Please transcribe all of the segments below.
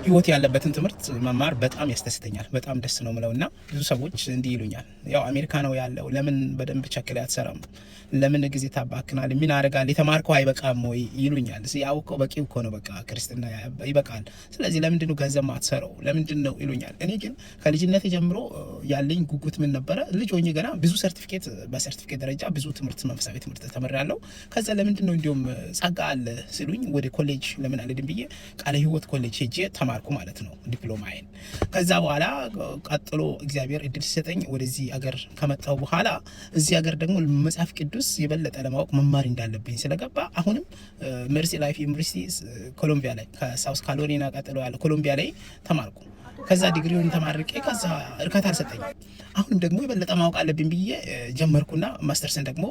ህይወት ያለበትን ትምህርት መማር በጣም ያስደስተኛል። በጣም ደስ ነው ምለው እና ብዙ ሰዎች እንዲህ ይሉኛል፣ ያው አሜሪካ ነው ያለው፣ ለምን በደንብ ቸክለህ አትሰራም? ለምን ጊዜ ታባክናል? ምን አደርጋል? የተማርከው አይበቃም ወይ ይሉኛል። ያው እኮ በቂ እኮ ነው፣ በቃ ክርስትና ይበቃል። ስለዚህ ለምንድን ነው ገንዘብ ማትሰራው? ለምንድን ነው ይሉኛል። እኔ ግን ከልጅነት ጀምሮ ያለኝ ጉጉት ምን ነበረ? ልጅ ሆኜ ገና ብዙ ሰርቲፊኬት፣ በሰርቲፊኬት ደረጃ ብዙ ትምህርት፣ መንፈሳዊ ትምህርት ተምሬያለሁ። ከዛ ለምንድን ነው እንዲሁም ጸጋ አለ ሲሉኝ ወደ ኮሌጅ ለምን አልሄድም ብዬ ቃለ ሕይወት ኮሌጅ ሄጄ ተማርኩ ማለት ነው ዲፕሎማዬን። ከዛ በኋላ ቀጥሎ እግዚአብሔር እድል ሲሰጠኝ ወደዚህ አገር ከመጣሁ በኋላ እዚህ ሀገር ደግሞ መጽሐፍ ቅዱስ የበለጠ ለማወቅ መማር እንዳለብኝ ስለገባ አሁንም Mercy Life ዩኒቨርሲቲ ኮሎምቢያ ላይ፣ ከሳውስ ካሮላይና ቀጥሎ ያለ ኮሎምቢያ ላይ ተማርኩ። ከዛ ዲግሪውን ተመርቄ ከዛ እርካታ አልሰጠኝም። አሁንም ደግሞ የበለጠ ማወቅ አለብኝ ብዬ ጀመርኩና ማስተርስን ደግሞ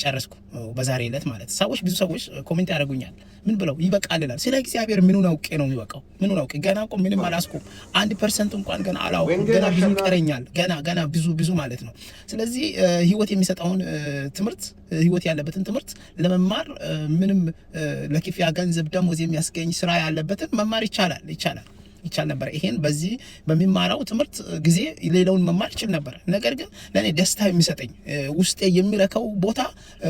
ጨረስኩ በዛሬ ዕለት ማለት። ሰዎች፣ ብዙ ሰዎች comment ያደርጉኛል። ምን ብለው? ይበቃል ይላል። ስለ እግዚአብሔር ምኑን አውቄ ነው የሚበቃው? ምኑን አውቄ? ገና እኮ ምንም አላስኩም። 1% እንኳን ገና አላውቅም። ገና ብዙ ይቀረኛል። ገና ገና ብዙ ብዙ ማለት ነው። ስለዚህ ህይወት የሚሰጠውን ትምህርት፣ ህይወት ያለበትን ትምህርት ለመማር ምንም ለክፍያ ገንዘብ ደሞዝ የሚያስገኝ ስራ ያለበትን መማር ይቻላል፣ ይቻላል፣ ይቻል ነበር። ይሄን በዚህ በሚማረው ትምህርት ጊዜ ሌላውን መማር ይችል ነበር። ነገር ግን ለእኔ ደስታ የሚሰጠኝ፣ ውስጤ የሚረካው ቦታ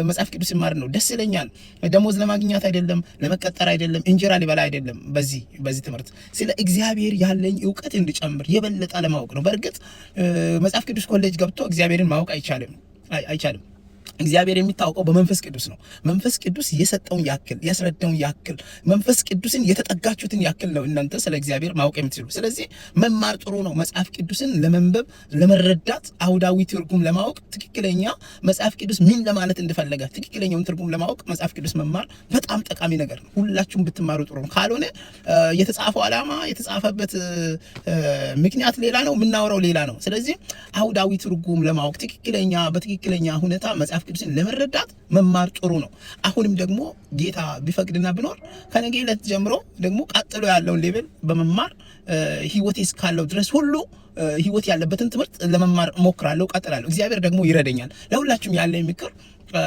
መጽሐፍ ቅዱስ ሲማር ነው። ደስ ይለኛል። ደሞዝ ለማግኘት አይደለም፣ ለመቀጠር አይደለም፣ እንጀራ ሊበላ አይደለም። በዚህ ትምህርት ስለ እግዚአብሔር ያለኝ እውቀት እንዲጨምር፣ የበለጠ ለማወቅ ነው። በእርግጥ መጽሐፍ ቅዱስ ኮሌጅ ገብቶ እግዚአብሔርን ማወቅ አይቻልም፣ አይቻልም። እግዚአብሔር የሚታወቀው በመንፈስ ቅዱስ ነው። መንፈስ ቅዱስ የሰጠውን ያክል፣ ያስረዳውን ያክል፣ መንፈስ ቅዱስን የተጠጋችሁትን ያክል ነው እናንተ ስለ እግዚአብሔር ማወቅ የምትችሉ። ስለዚህ መማር ጥሩ ነው። መጽሐፍ ቅዱስን ለመንበብ፣ ለመረዳት፣ አውዳዊ ትርጉም ለማወቅ፣ ትክክለኛ መጽሐፍ ቅዱስ ምን ለማለት እንደፈለገ ትክክለኛውን ትርጉም ለማወቅ መጽሐፍ ቅዱስ መማር በጣም ጠቃሚ ነገር ነው። ሁላችሁም ብትማሩ ጥሩ ነው። ካልሆነ የተጻፈው ዓላማ፣ የተጻፈበት ምክንያት ሌላ ነው፣ የምናወራው ሌላ ነው። ስለዚህ አውዳዊ ትርጉም ለማወቅ፣ ትክክለኛ በትክክለኛ ሁኔታ መጽሐፍ ቅዱስን ለመረዳት መማር ጥሩ ነው። አሁንም ደግሞ ጌታ ቢፈቅድና ብኖር ከነገ ዕለት ጀምሮ ደግሞ ቀጥሎ ያለውን level በመማር ህይወቴ እስካለው ድረስ ሁሉ ህይወት ያለበትን ትምህርት ለመማር እሞክራለሁ፣ እቀጥላለሁ። እግዚአብሔር ደግሞ ይረዳኛል። ለሁላችሁም ያለኝ ምክር፣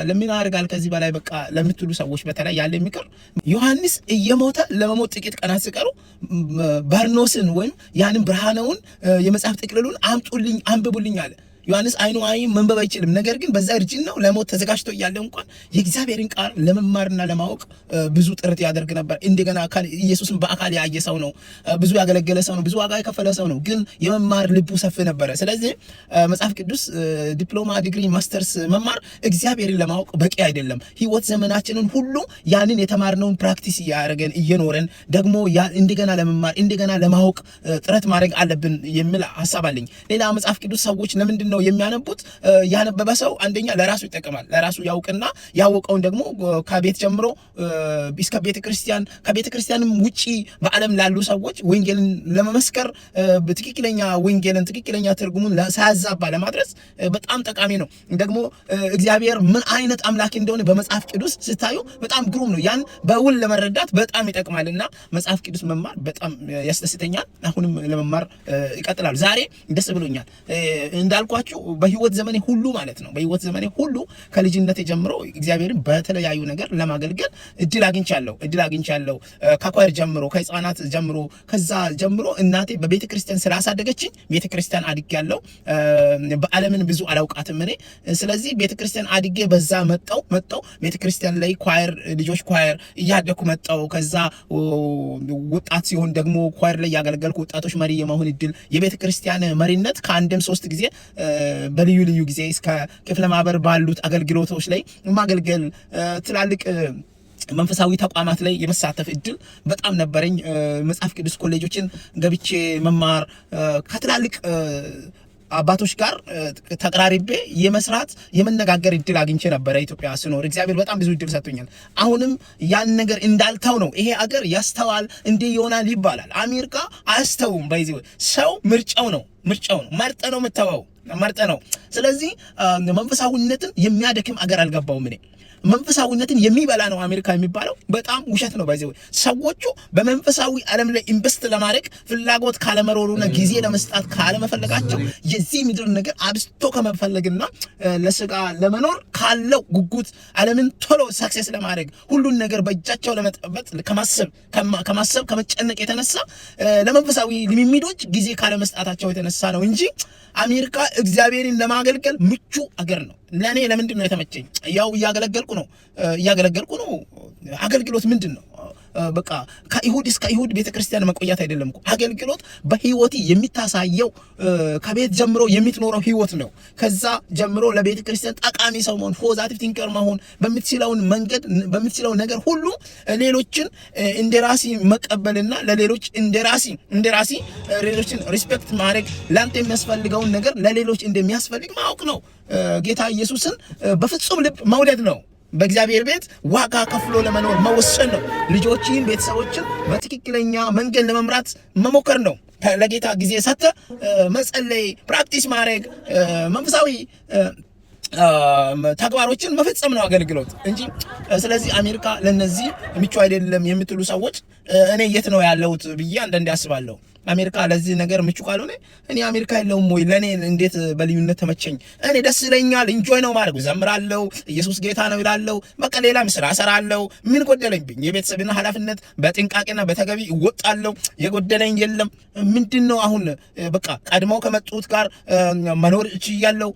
ለምን አደርጋል ከዚህ በላይ በቃ ለምትሉ ሰዎች በተለይ ያለኝ ምክር፣ ዮሐንስ እየሞተ ለመሞት ጥቂት ቀናት ሲቀሩ ባርኖስን ወይም ያንን ብርሃነውን የመጽሐፍ ጥቅልሉን አምጡልኝ፣ አንብቡልኝ አለ። ዮሐንስ አይኑ አይም መንበብ አይችልም። ነገር ግን በዛ እርጅናው ለሞት ተዘጋጅቶ እያለ እንኳን የእግዚአብሔርን ቃል ለመማርና ለማወቅ ብዙ ጥረት ያደርግ ነበር። እንደገና ኢየሱስን በአካል ያየ ሰው ነው። ብዙ ያገለገለ ሰው ነው። ብዙ ዋጋ የከፈለ ሰው ነው። ግን የመማር ልቡ ሰፊ ነበረ። ስለዚህ መጽሐፍ ቅዱስ ዲፕሎማ፣ ዲግሪ፣ ማስተርስ መማር እግዚአብሔርን ለማወቅ በቂ አይደለም። ህይወት ዘመናችንን ሁሉ ያንን የተማርነውን practice እያደረገን፣ እየኖረን ደግሞ እንደገና ለመማር፣ እንደገና ለማወቅ ጥረት ማድረግ አለብን የሚል ሀሳብ አለኝ። ሌላ መጽሐፍ ቅዱስ ሰዎች ለምንድን ነው የሚያነቡት? ያነበበ ሰው አንደኛ ለራሱ ይጠቀማል። ለራሱ ያውቅና ያወቀውን ደግሞ ከቤት ጀምሮ እስከ ቤተ ክርስቲያን፣ ከቤተ ክርስቲያንም ውጪ በዓለም ላሉ ሰዎች ወንጌልን ለመመስከር፣ ትክክለኛ ወንጌልን ትክክለኛ ትርጉሙን ሳያዛባ ለማድረስ በጣም ጠቃሚ ነው። ደግሞ እግዚአብሔር ምን አይነት አምላክ እንደሆነ በመጽሐፍ ቅዱስ ስታዩ በጣም ግሩም ነው። ያን በውል ለመረዳት በጣም ይጠቅማል እና መጽሐፍ ቅዱስ መማር በጣም ያስደስተኛል። አሁንም ለመማር ይቀጥላል። ዛሬ ደስ ብሎኛል። እንዳልኳችሁ በህይወት ዘመኔ ሁሉ ማለት ነው፣ በህይወት ዘመኔ ሁሉ ከልጅነቴ ጀምሮ እግዚአብሔርን በተለያዩ ነገር ለማገልገል እድል አግኝቻለሁ፣ እድል አግኝቻለሁ። ከ choir ጀምሮ፣ ከህፃናት ጀምሮ፣ ከዛ ጀምሮ እናቴ በቤተ ክርስቲያን ስላሳደገችኝ ቤተ ክርስቲያን አድጌያለሁ። በዓለምን ብዙ አላውቃትም እኔ። ስለዚህ ቤተ ክርስቲያን አድጌ በዛ መጣው መጣው ቤተ ክርስቲያን ላይ choir፣ ልጆች choir እያደኩ መጣው። ከዛ ወጣት ሲሆን ደግሞ choir ላይ ያገለገልኩ፣ ወጣቶች መሪ የመሆን እድል፣ የቤተ ክርስቲያን መሪነት ከአንድም ሶስት ጊዜ በልዩ ልዩ ጊዜ እስከ ክፍለ ማህበር ባሉት አገልግሎቶች ላይ ማገልገል፣ ትላልቅ መንፈሳዊ ተቋማት ላይ የመሳተፍ እድል በጣም ነበረኝ። መጽሐፍ ቅዱስ ኮሌጆችን ገብቼ መማር፣ ከትላልቅ አባቶች ጋር ተቀራርቤ የመስራት፣ የመነጋገር እድል አግኝቼ ነበረ። ኢትዮጵያ ስኖር እግዚአብሔር በጣም ብዙ እድል ሰጥቶኛል። አሁንም ያን ነገር እንዳልተው ነው። ይሄ አገር ያስተዋል እንዲህ ይሆናል ይባላል። አሜሪካ አያስተውም። By the way ሰው ምርጫው ነው፣ ምርጫው ነው። መርጠ ነው የምተወው፣ መርጠ ነው። ስለዚህ መንፈሳዊነትን የሚያደክም አገር አልገባውም እኔ። መንፈሳዊነትን የሚበላ ነው አሜሪካ የሚባለው በጣም ውሸት ነው። By the way፣ ሰዎቹ በመንፈሳዊ ዓለም ላይ invest ለማድረግ ፍላጎት ካለመኖሩና ጊዜ ለመስጠት ካለመፈለጋቸው፣ የዚህ ምድር ነገር አብዝቶ ከመፈለግና ለስጋ ለመኖር ካለው ጉጉት፣ ዓለምን ቶሎ success ለማድረግ፣ ሁሉን ነገር በእጃቸው ለመጨበጥ ከማሰብ ከመጨነቅ የተነሳ፣ ለመንፈሳዊ ልምምዶች ጊዜ ካለመስጣታቸው የተነሳ ነው እንጂ አሜሪካ እግዚአብሔርን ለማገልገል ምቹ አገር ነው። ለእኔ ለምንድን ነው የተመቸኝ? ያው እያገለገልኩ ነው፣ እያገለገልኩ ነው። አገልግሎት ምንድን ነው? በቃ ከእሁድ እስከ እሁድ ቤተ ክርስቲያን መቆየት አይደለም እኮ። አገልግሎት በህይወት የሚታሳየው፣ ከቤት ጀምሮ የምትኖረው ህይወት ነው። ከዛ ጀምሮ ለቤተ ክርስቲያን ጠቃሚ ሰው መሆን፣ positive thinker መሆን፣ በምትችለውን መንገድ በምትችለው ነገር ሁሉ ሌሎችን እንደ ራሲ መቀበልና ለሌሎች እንደ ራሲ ሌሎችን respect ማድረግ፣ ለአንተ የሚያስፈልገውን ነገር ለሌሎች እንደሚያስፈልግ ማወቅ ነው። ጌታ ኢየሱስን በፍጹም ልብ መውደድ ነው። በእግዚአብሔር ቤት ዋጋ ከፍሎ ለመኖር መወሰን ነው። ልጆችን፣ ቤተሰቦችን በትክክለኛ መንገድ ለመምራት መሞከር ነው። ለጌታ ጊዜ ሰጥተህ መጸለይ፣ practice ማድረግ፣ መንፈሳዊ ተግባሮችን መፈጸም ነው አገልግሎት እንጂ። ስለዚህ አሜሪካ ለነዚህ ምቹ አይደለም የምትሉ ሰዎች እኔ የት ነው ያለሁት ብዬ አንዳንዴ አስባለሁ። አሜሪካ ለዚህ ነገር ምቹ ካልሆነ እኔ አሜሪካ የለሁም ወይ? ለእኔ እንዴት በልዩነት ተመቸኝ? እኔ ደስ ይለኛል። Enjoy ነው ማድረግ። ዘምራለሁ፣ ኢየሱስ ጌታ ነው ይላለው። በቃ ሌላም ስራ እሰራለሁ። ምን ጎደለኝብኝ? የቤተሰብና ኃላፊነት በጥንቃቄና በተገቢ እወጣለሁ። የጎደለኝ የለም። ምንድን ነው አሁን? በቃ ቀድመው ከመጡት ጋር መኖር እችያለሁ።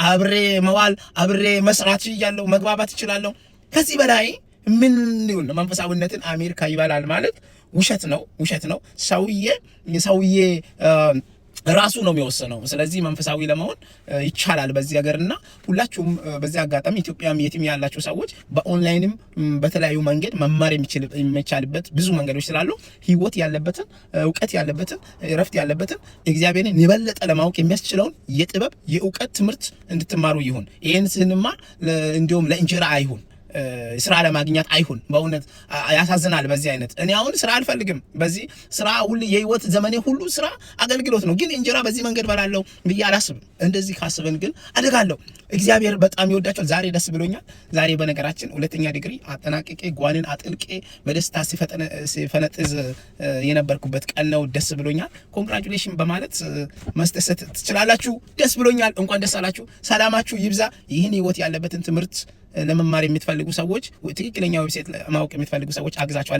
አብሬ መዋል፣ አብሬ መስራት እችያለሁ። መግባባት እችላለሁ። ከዚህ በላይ ምን ይሁን? መንፈሳዊነትን አሜሪካ ይበላል ማለት ውሸት ነው፣ ውሸት ነው። ሰውዬ ራሱ ነው የሚወስነው። ስለዚህ መንፈሳዊ ለመሆን ይቻላል በዚህ ሀገርና ሁላችሁም በዚህ አጋጣሚ ኢትዮጵያም የትም ያላችሁ ሰዎች በኦንላይንም በተለያዩ መንገድ መማር የሚቻልበት ብዙ መንገዶች ስላሉ፣ ህይወት ያለበትን፣ እውቀት ያለበትን፣ እረፍት ያለበትን፣ እግዚአብሔርን የበለጠ ለማወቅ የሚያስችለውን የጥበብ የእውቀት ትምህርት እንድትማሩ ይሁን። ይህን ስንማር እንዲሁም ለእንጀራ አይሁን፣ ስራ ለማግኘት አይሁን። በእውነት ያሳዝናል። በዚህ አይነት እኔ አሁን ስራ አልፈልግም። በዚህ ስራ ሁሉ የህይወት ዘመኔ ሁሉ ስራ አገልግሎት ነው። ግን እንጀራ በዚህ መንገድ በላለው ብዬ አላስብም። እንደዚህ ካስብን ግን አደጋለሁ። እግዚአብሔር በጣም ይወዳቸዋል። ዛሬ ደስ ብሎኛል። ዛሬ በነገራችን ሁለተኛ ዲግሪ አጠናቅቄ ጓንን አጥልቄ በደስታ ሲፈነጥዝ የነበርኩበት ቀን ነው። ደስ ብሎኛል። Congratulation በማለት መስደሰት ትችላላችሁ። ደስ ብሎኛል። እንኳን ደስ አላችሁ። ሰላማችሁ ይብዛ። ይህን ህይወት ያለበትን ትምህርት ለመማር የምትፈልጉ ሰዎች፣ ትክክለኛ website ማወቅ የምትፈልጉ ሰዎች አግዛችኋል።